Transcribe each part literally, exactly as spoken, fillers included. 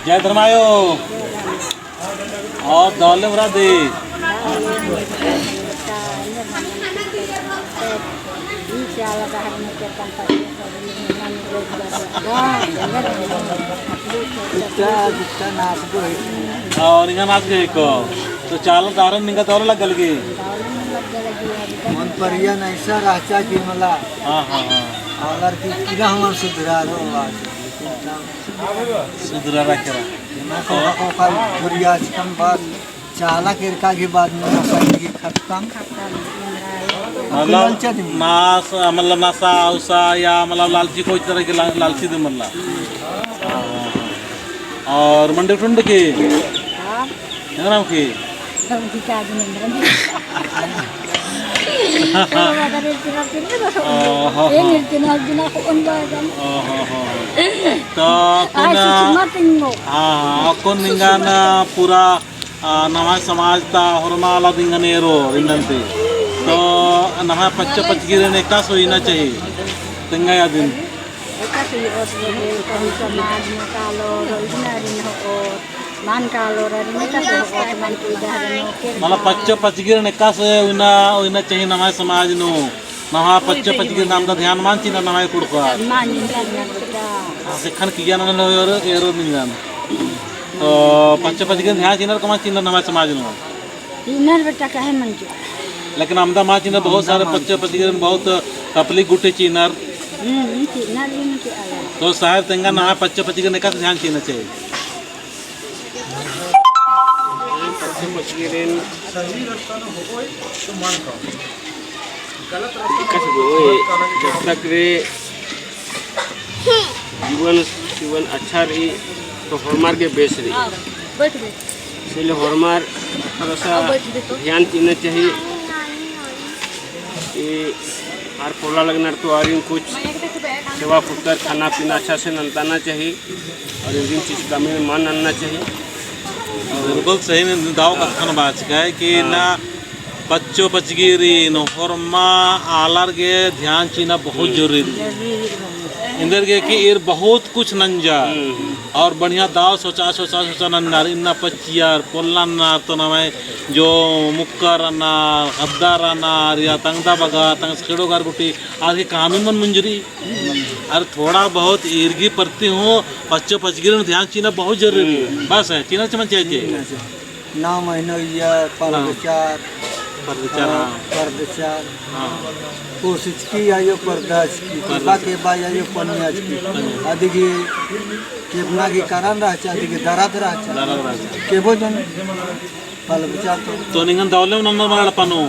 जय धर्मायो। और दौले बरा दी। और निंगा नाच गई को। तो चाला तारन निंगा दौले लग गई। मन परिया नहीं सा रहचा की मला। हाँ, हाँ, हाँ। अगर कि किरा हमन सुधरारो बात। सुधरारा केरा। ना कोका कोका दुरिया चिकन बाद, चाला केरका के बाद में नशा की खत्म। मतलब नशा, मतलब नशा उसा या मतलब लालची कोई तरह की ला-, लालची दे मल्ला। और मंडी टुंड की? हाँ। है ना की? ओहो। ओहो। तो अक्कुन, हाँ, हाँ, अक्कुन निंगन पूरा, आ, नम्है समाज ता होरमा आलर निंगन एरोर इन्नन्ती। तो नम्है पच्चा पचगिरिन एकासे उइना चाहिए। तेंगा आदिन। एकासे उइओत, कहूँ समाज में कालोर, इन्ना रिन होओत। मान कालोर, मतलब पच्चा पचगिरिन एकासे उइना, उइना चाहिए नम्है समाज नू। नम्है पच्चा पचगिरिन नाम दा ध्यान मान चिअना नम्है कुँड़ुख़र। मान चिअना बेटा। हाँ, सेखन किया नना लो एरो, एरो निंगन। तो पच्चा पचगिरिन ध्यान चिअनर का मान चिअनर नम्है समाज नू। चिअनर बेटा काहे मान चिअनर। लेकिन अमदा मान चिअनर बहुत सारे पच्चा पचगिरिन बहुत तकलीफ गुट्ठी चिअनर। हम्म, चिअनर भी नहीं चिअनर। तो साहेब तेंगा नम्है पच्चा पचगिरिन एकासे ध्यान चिअना चाहिए। पच्चा पचगिरिन एकासे उइओत, जब तक रे जीवन, जीवन अच्छा रही, तो होरमर गे बेस रही। इसलिए होरमर थोड़ा सा ध्यान चिअना चाहिए कि आर पोल्ला लगनर तो आरिन कुछ सेवा पुरतर खाना पीना अच्छा से नन्ताना चाहिए। और इन्दिन चीज कमी मा नन्ना चाहिए। बिल्कुल सही निंगा दव कत्थन बाचकय कि ना पच्चो पचगिरिन होरमा आलर गे ध्यान चिअना बहुत जरूरी रई। एन्देरगे कि ईर बहुत कुछ नंजर और बढ़िया दव सोचा सोचा सोचा नन्नर इन्ना पच्चियर पोल्ला नन्नर तो नम्है जो मुक्कर रअनर, ख़द्दर रअनर या तंगदा बगर, तंग्स ख़ेड़ो गर गुट्ठी आर गे कामी मन मुंजरी। अरे थोड़ा बहुत ईर गे प्रति हूँ पच्चो पचगिरिन ध्यान चिअना बहुत जरूरी है। बस है, चिअना चमन चाहिए। नौ महीना या परदचार। परदचार, हाँ। परदचार। हाँ। कोसिचकी आयो परदचकी, केबा केबा आयो पनियाचकी। अदिगे केबना की कारण रहचा, अदिगे दरद रहचा। दरद रहचा। केबो जन पल बचा तो। तो निंगन दवले नन्ना मना एड़पा नू।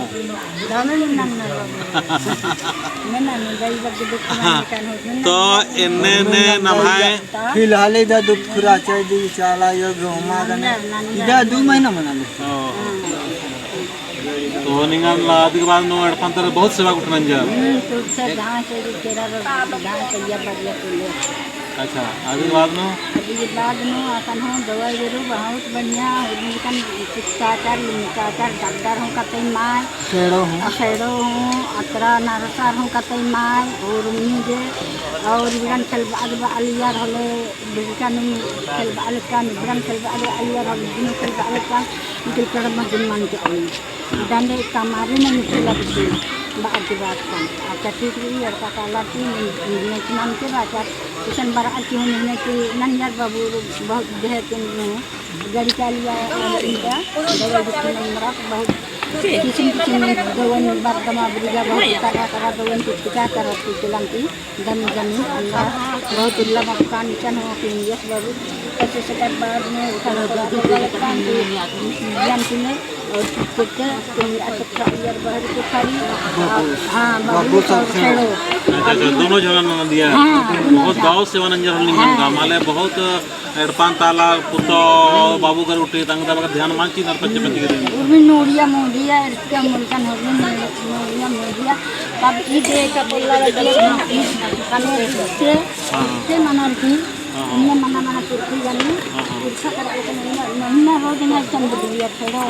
दवले नन्ना मना। तो एन्ने ने नम्है। फिलहाल इदा दुख खुरा चाय दी चाला यो गहुमा गने। इदा दू महीना मना ले। ओ। तो निंगन ला अदिगे बाद नू एड़पा तर बहुत सेवा गुट्ठी नंजर। हम्म, तो सब धान से केरा रो धान से या बदले के ले। अच्छा, अदिगे बाद नू? अदिगे बाद नू असन हूँ दवाई बेरू बहुत बढ़िया, उदिन कन चाचर, लिम चाचर, डॉक्टर हूँ कतई माय। ख़ेड़ो हूँ। अख़ेड़ो हूँ, अतरा नरसर हूँ कतई माय, और उन्नी जे, और बिरन खेलबा, अदबा अलियर होले, बिरका नुम खेलबा अलका, बिरन खेलबा, अदबा अलियर होले, बिनु खेलबा अलका, निकल कर मजन मान के आई। डंडे कमारे में निकला बिसे, बात की बात कम। अच्छा, ठीक रई, एड़पा काला की, निकमान के बात, इसन बरआ की हूँ, निकमान की नंजर बाबू, बहुत जहे के नहीं है। गड़ी का लिया, इनका, दवाई बिस्कुट नंबर, बहुत किसिम किसिम दवाई, बरदमा, बुरिगा, बहुत तरह तरह दवाई, कुछ कुछ तरह की चलन की। दम दम अंगा बहुत उल्ला मक्का निचन हो कि यस बाबू। पच्चीस के बाद में उठा लगा, लगा, लगा, लगा, ज्ञान की में और कितने तो ये अच्छा था, यार, बाहर को खाली। हाँ, बाबू और ख़ेड़ो। अच्छा, अच्छा, दोनों जगह ना दिया। हाँ, दोनों जगह। बहुत दव सेवा नंजर होल निंगन का, माले बहुत एड़पा ताला पुतो बाबू गर उठे तंग दबा ध्यान मान चिअनर पच्चे पच्चे के दिन। उर्मी नोड़िया मोड़िया, एड़पा मुल्कन होगी नोड़िया मोड़िया। तब ई दे का बोला लगी, ई कने से, हाँ। से मनर की, हाँ, हाँ। इन्ने मना मना कुर्सी जानी, हाँ, हाँ। कुर्सा कर के महीना, महीना रोज ना चंद दिया, थोड़ा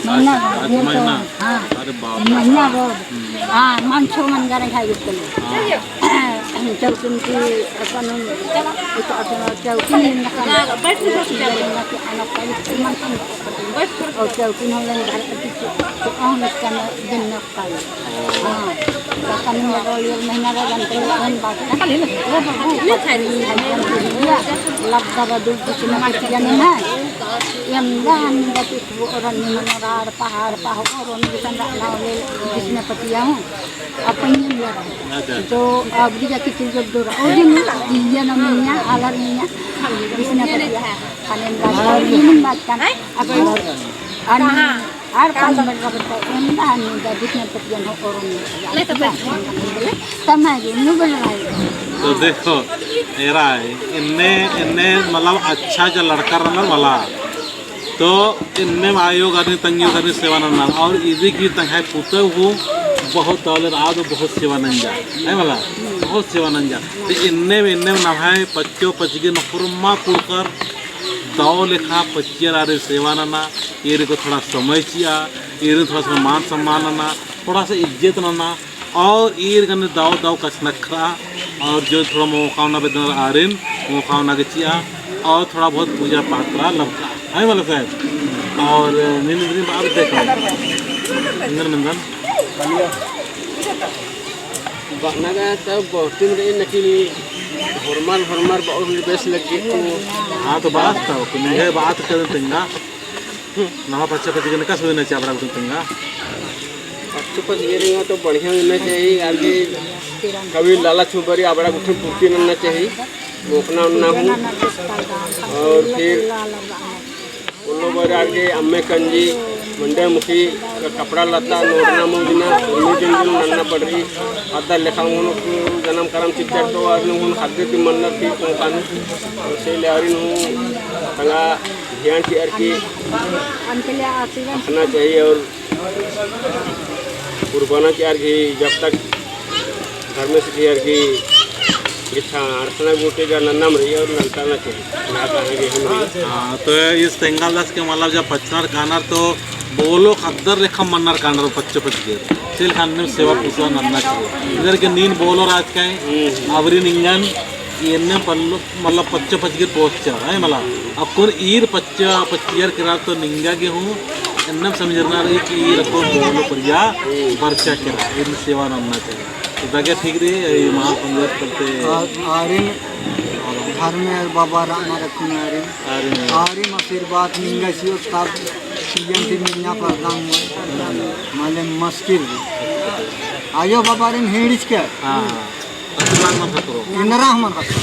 महीना रोज, महीना? हाँ। अरे बाप रे। महीना रोज। हम्म। हाँ, मन छो मन गरे खाई बिल्कुल। हाँ। चौकिन की अपन, अपन चौकिन नखन, और चौकिन होलन घर की, तो अहन कन दिन नखन। हाँ, तो कन में रोलियल महीना रा गन तो हम बात ना। लगदा बदुल किसी ने किसी ने ना। यम दान बती वो रन मनोरार पहाड़ पहाड़ और उन किसन रा नाम ले किसी ने पतिया हूँ। अपन ये लगा। अच्छा। तो अबरी जाके तू जब दो रहा, ओ दिन दिया ना मिया, आलर मिया, किसी ने पतिया, खाने में बात कर, ये नहीं बात कर। अब अन-, आर पाँच मिनट का बच्चा, एम कहा नहीं जा, जितने पतिया हो, और नहीं। ले तो बस। तब मैं ये नहीं बोल रहा है। तो देखो, एरा है, इन्ने, इन्ने मतलब अच्छा जो लड़का रहना वाला, तो इन्ने आयो गरनी तंगियो गरनी सेवा नन्ना, और इदी की तंग्है पुतौ हूँ बहुत दव ले रआ, बहुत सेवा नंजा, है मला? बहुत सेवा नंजा। तो इन्ने, इन्ने नम्है पच्चो पचगिन होरमा कुड़कर दव लेखा पच्चियर आरिन सेवा नना, ईर को थोड़ा समय चिआ, ईर थोड़ा सा मान सम्मान नना, थोड़ा सा इज्जत नना, और ईर गने दव दव कछनखरआ, और जो थोड़ा मोख़ा ओना बेद्दनर आरिन, मोख़ा ओना गे चिआ, और थोड़ा बहुत पूजा पाठ रआ लबका। है मला साहेब? और नीन इन्द्रिम बात देखा। इंदर नंदन। बअना गा तो बहुत दिन रही, लेकिन होरमर, होरमर बहुत बेस लग्गी। हाँ, तो बात तो, कुछ नहीं है, बात कर तेंगा। नम्है पच्चो पचगिन का सुई ना चाबड़ा गुटुन तेंगा। पच्चो पचगिन तो बढ़िया होना चाहिए, आगे कभी लालच में बरी आबड़ा गुटुन पूर्ति नन्ना चाहिए, मोख़ना उन्ना हूँ। और फिर उल्लो बरी आगे अम्मे कंजी, मंडे मुखी, कपड़ा लत्ता, नोड़ना मोजना, उन्नी दिन दिन नन्ना पड़ रही। अद्दा लेखा मोनो जनम करम चिच्चर तो आदमी हूँ खाद्य की मन्नत थी कौन खानू। और से ले आरिन हूँ तंगा ध्यान चिअर की अख़ना चाहिए और कुर्बाना चिअर की जब तक धर्मेस चिअर की इच्छा अड़सना गोटे जा नन्नम रही और नलता ना चाहिए। ना कहना के हम रही। हाँ, तो इस तेंगालदस के मतलब जब पचनर कानर तो बोलो खद्दर लेखा मन्नर कानर पच्चो पचगिर। सिल खाने में सेवा पूजा नन्ना चाहिए। इधर के नीन बोलो राज का है, हम्म। अबरी निंगन, ये एन्ने पल्लो मतलब पच्चो पचगिर पोस्चा, है मला। अक्कुन ईर पच्चा, पच्चियर किरा तो निंगा गे हूँ, एन्नम समझरना रही कि ईर अक्कुन बोलो परिया बरचा किरा, ईर सेवा नन्ना चाहिए। तो दगे ठीक रही, ये महापंजर करते। आ-, आरिन धर्मे बाबा रामा रखुन आरिन। आरिन। आरिन आशीर्वाद निंगा सियो तब सीजन ती निंगा प्रदान हुआ। माले मुश्किल। आयो बाबा रिन हेड़िच के। हाँ। इन्द्रा हमर खतरो। इन्द्रा हमर खतरो।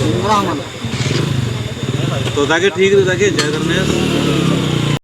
इन्द्रा हमर खतरो। तो दगे ठीक रई दगे, जय धर्मेस।